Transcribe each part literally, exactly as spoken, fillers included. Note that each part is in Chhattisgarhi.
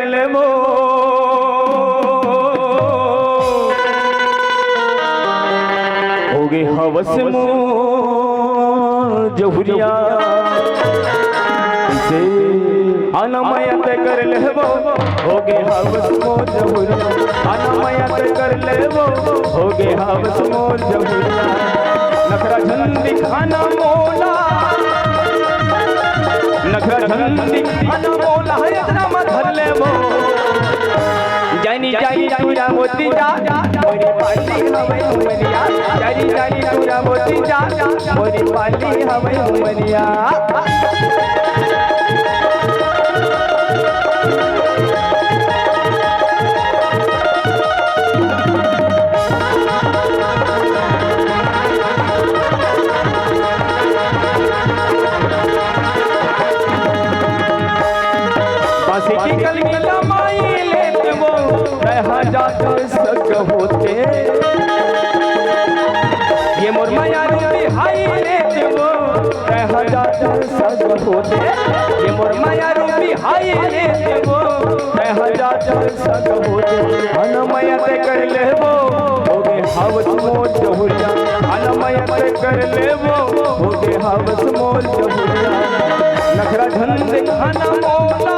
लेबो, होगे हवस मोर जहुरिया। कइसे? अनमयत कर लेबो, होगे हवस मोर जहुरिया। अनमयत कर लेबो, होगे हवस मोर जहुरिया। नखरा झन दिखाना मोला, नखरा झन दिखाना मोला, इतना मत धर लेबो। जानी जानी टूरा मोती जा, मोरी पाली हवय उमरिया। जानी जानी टूरा मोती जा, मोरी पाली हवय उमरिया। बांसी के कलगी लमाई लेत वो, तैहा जात सक होते। ये मोर मया रूपी हाई लेत वो, तैहा जात सक होते। ये मोर मया रूपी हाई लेत वो, तैहा जात सक होते। अनमयत कर लेबो, होगे हवस मोर जहुरिया। अनमयत कर लेबो, होगे हवस मोर जहुरिया। नखरा झन दिखाना मोला,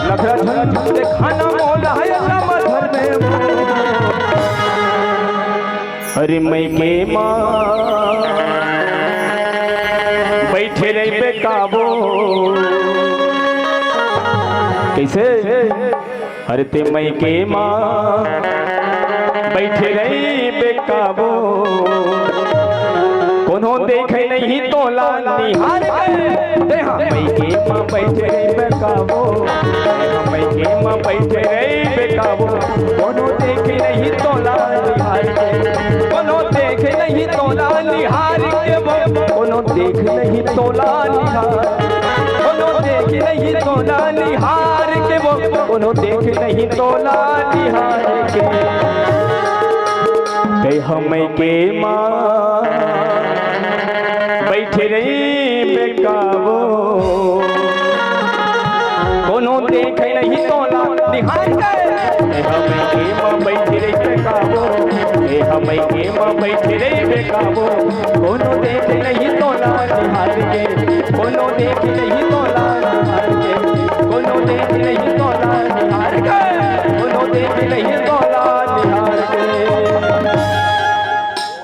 नखरा झन दिखाना मोला, हे राम धर्मे मोर। अरे मइके मा बइठे रहिबे काबो। कइसे? अरे ते मइके मा बइठे रहिबे काबो, कोनो देखे नहीं तोला निहार के। ते हा मइके मा बइठे रहिबे काबो, ते हा मइके मा बइठे रहिबे काबो, कोनो देखे नहीं तोला निहार के, कोनो देखे नहीं तोला निहार के वो, कोनो देखे नहीं तोला निहार, कोनो देखे नहीं तोला निहार के वो, कोनो देखे नहीं तोला निहार के। ते हा मइके मा बइठे रहिबे काबो, कोनो देखे नहीं तोला निहार के। ए हा मइके मा बइठे रहिबे काबो, ए हा मइके मा बइठे रहिबे काबो, कोनो देखे नहीं तोला निहार के, कोनो देखे नहीं तोला निहार के, कोनो देखे नहीं तोला निहार के, कोनो देखे नहीं